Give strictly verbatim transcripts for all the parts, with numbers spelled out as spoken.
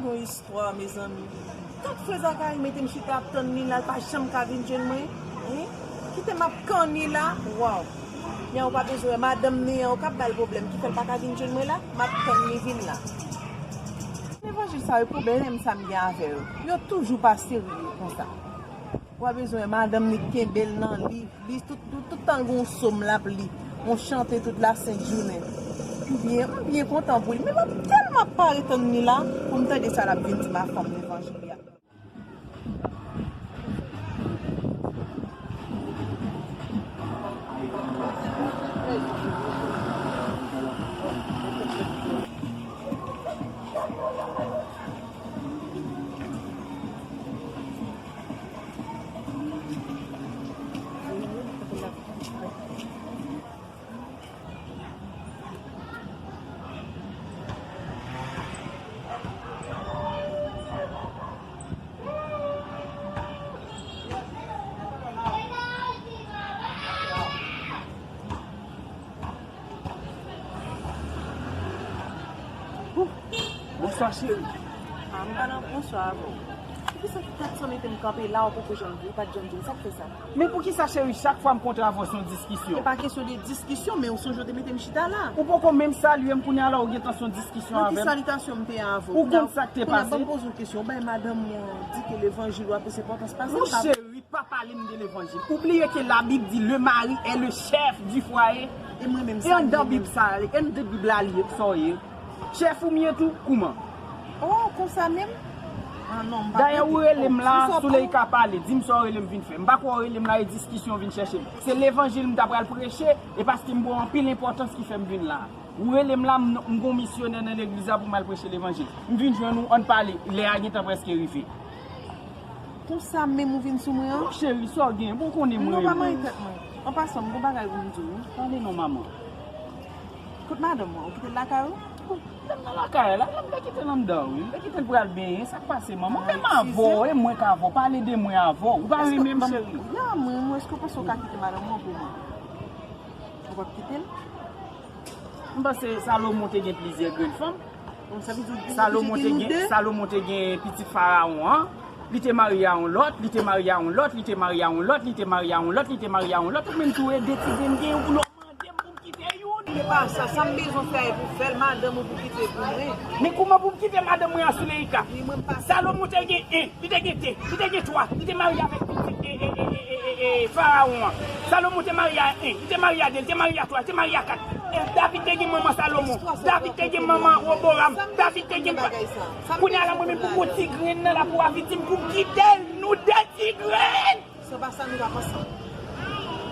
Yon istwa, mezanmi. Tank frè Zakari mete m chita ap tann li la, l pa janm ka vin jwenn mwen. Hein? Kite m ap kanni la. Waw. Nèg ou pa bezwen wè madanm ni an, ou k ap ba l pwoblèm, ki fè l pa ka vin jwenn mwen la. M ap tann li vin la. Levanjil sa yo, pwoblèm sa m gen avè yo. Yo toujou pa serye konsa. Ou pa bezwen wè madanm ni kenbe l nan liv. Li tout, tout, tout tan gon sòm l ap li. On chante tout la sent jounen. M byen, m byen kontan pou li. Men m ap tèlman pare tann li la pou m tande sa l ap vin di m a fanm levanjil li a. Bonswa, cheri. Ah, m pa nan bonswa avè w. Poukisa tout tan sa w mete m kanpe la, ou poko janm di, ou pa t janm di m, sa k fè sa? Men poukisa, cheri, chak fwa m kontre avè w, se yon diskisyon? E pa kesyon de diskisyon, men ou sonje w te mete m chita la. Ou poko menm salye m, kounye a la, ou gentan se yon diskisyon avè m. Nan ki salitasyon m te avè w? Ou konn sa k te pase? Kounye a, ban m poze w kesyon. Ou bay madanm ou an di ke levanjil ou a plis enpòtans pase m? Non, cheri, pa pale m de levanjil. Ou bliye ke Labib di, le mari est le chef du foyer. E mwen menm, sa m ye menm? E anndan Bib sa, anndan Bib la li ye, sa w ye? Chèf ou m ye tou, kouman? Oh, konsa menm? Ah non, m pa tande. Dayè, ou rele m la, Souleyka pale, di m sa w rele m vin fè. M pa kwè w rele m la, e diskisyon vin chèche m. Se levanjil m ta pral preche, e paske m ba w anpil enpòtans ki fè m vin la. Ou rele m la, m, m gon misyonè nan legliz la pou m al preche levanjil. M vin jwenn ou, ann pale, lè a gentan prèske rive. Konsa menm ou vin sou mwen an? Non, cheri, sa w gen? Bon, konnen mwen. Non, pa manyen tèt mwen. An pasan, m gon bagay pou m di w, wi. Pale non, manman. Kot madanm mwen? Ou kite l lakay ou? Lè m nan lakay la, lè m te kite l anndan, wi. M te kite l pral benyen, sa k pase, manman? Menm avè w, e mwen k avè w, pale de mwen avè w. Ou pa renmen m, cheri? Ya, mwen, mwen, èske w panse w ka kite madanm mwen pou mwen? Ou p ap kite l? M panse Salomon te gen plizyè grenn fanm. Bon, sa vle di ou Salomon te gen, Salomon te gen pitit Farawon an. Li te marye a yon lòt, li te marye a yon lòt, li te marye a yon lòt, li te marye a yon lòt, li te marye a yon lòt. Ou menm tou, e de ti grenn gen yon pou nou mande m pou m kite youn. Se pa sa, sa m bezwen fè e pou fè l, madanm ou pou kite pou mwen. Men kouman pou m kite madanm mwen an, Souleyka? Wi, mwen pa. Salomon te gen en. Li te gen de, li te gen twa, li te marye avèk pitit, e, e, e, e, e, e, Farawon an. Salomon te marye a en, li te marye a de, li te marye a twa, li te marye a kat. E David te gen manman Salomon, David te gen manman Woboram, David te gen. Kounye a la, mwen menm pou gon ti grenn nan la pou a viktim, pou m kite l, nou de ti grenn. Se pa sa nou pa panse.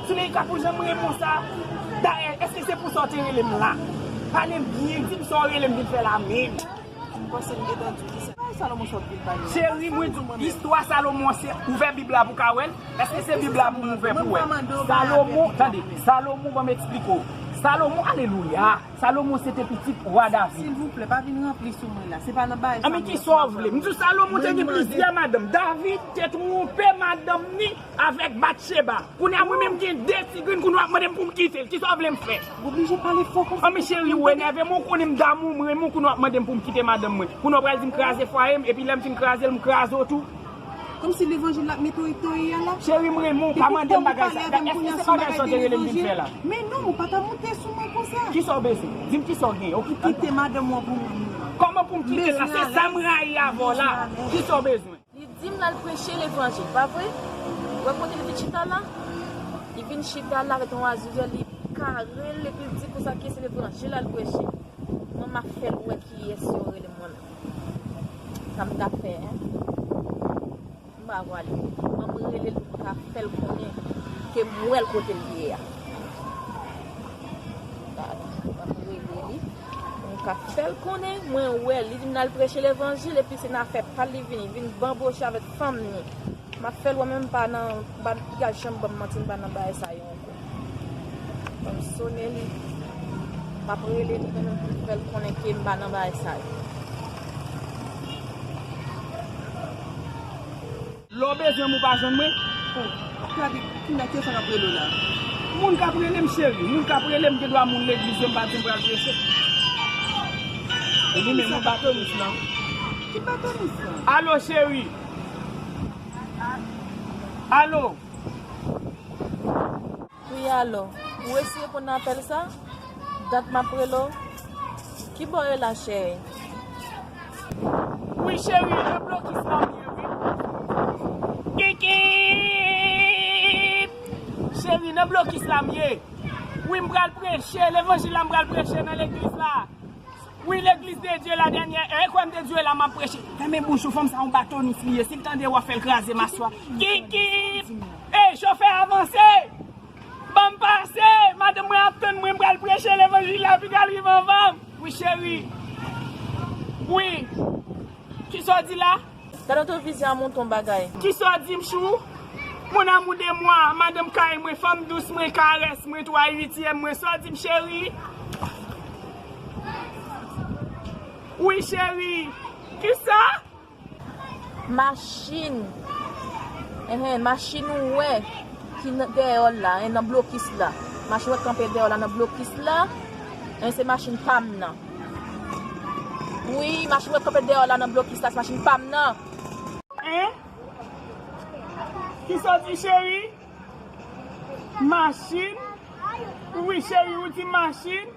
Souleyka pou jan m renmen w sa. Dayè, èske se pou sa w te rele m la? Pale m byen, di m sa w rele m vin fè la menm. M panse m gentan di w ki sa. Ay, Salomon sòt vin pale. Cheri, mwen di w, istwa Salomon se ouvè Bib la pou w ka wè l. Èske se Bib la pou m ouvè pou w wè? Salomon, tande, Salomon, ban m eksplike w. Salomon, alelouya. Salomon se te pitit wa David. Silvouplè, pa vin ranpli sou mwen la. Se pa nan bagay sa. Anben, kisa w vle? M di w Salomon te gen plizyè madanm. David te twonpe madanm ni avèk Batcheba. Kounye a, mwen menm gen de ti grenn, kounye a w ap mande m pou m kite l. Kisa w vle m fè? W oblije pale fò konsa. Anben, cheri, ou enève m, ou konnen m damou, m renmen w, kounye a w ap mande m pou m kite madanm mwen. Kounye a w pral di m kraze fwaye m, epi lè m fin kraze l, m kraze w tou. Kòmsi levanjil l ap mete w toye a la. Cheri, m renmen w, pa mande m bagay sa. Èske se bagay sa w te rele m vin fè la? Men non, ou pa ta monte sou mwen konsa. Kisa w bezwen? Di m kisa w genyen. Okipe m. Kite madanm ou an pou mwen. Kòman pou m kite l la? Se sa m rayi avè w la. Kisa w bezwen? Li di m l al preche levanjil, pa vre? Ou wè kote li vin chita la? Li vin chita la avèk yon azizè, li kare l, epi l di konsa ke se levanjil l al preche. Mwen, m ap fè l wè kiyès yo rele mwen la. Sa m t ap fè, en? M pa vwale. Ban m rele l pou m ka fè l konnen ke m wè l kote l ye a. Gade, ban m rele li pou m ka fè l konnen mwen wè l. Li di m l al preche levanjil, epi se nan afè pa l li vini, vin banboche avèk fanm ni. M ap fè l wè, men m pa nan, m pa, piga janm ban m manti, m pa nan bagay sa yo ankò. Ban m sone li. M ap rele li menm pou m fè l konnen ke m pa nan bagay sa yo. Lè w bezwen m, ou pa jwenn mwen. Gade, ki nèg ki sa k ap rele w la? Moun k ap rele m, cheri. Moun k ap rele m, gen dwa moun legliz yo, m pa di m pral preche. E li menm, yon batonis lan. Alo, cheri. Alo. Wi, alo. Ou resi reponn nan apèl sa? Dat m ap rele w. Ki bò w ye la, cheri? Wi, cheri, nan blokis la m ye, wi. Kikip! Cheri, nan blokis la m ye. Wi, m pral preche, levanjil la m pral preche nan legliz la. Wi, legliz de Dye la dènyè è, kwè m te di w la m ap preche. Fèmen bouch ou, fanm sa yon batonis li ye. Si l tande w ap fè l kraze maswa. Kikip! Ey, chofè, avanse! Ban m pase! Madanm mwen ap tann mwen, m pral preche levanjil la, pi pral rive anvan m. Wi, cheri. Wi. Kisa w di la? Gade w tou vizyon a monton bagay. Kisa w di m, chou? Mon amour de moi, madanm kay mwen, fanm dous mwen, karès mwen, twa uityèm mwen. Sa w di m, cheri? Wi, cheri. Kisa? Machin. Enhen, machin ou wè ki nan, dèyè w la, en, nan blokis la. Machin ou wè kanpe dèyè w la nan blokis la. En, se machin pa m nan. Wi, machin ou wè kanpe dèyè w la nan blokis la, se machin pa m nan. En? Kisa w di, cheri? Machin? Wi, cheri, ou di machin?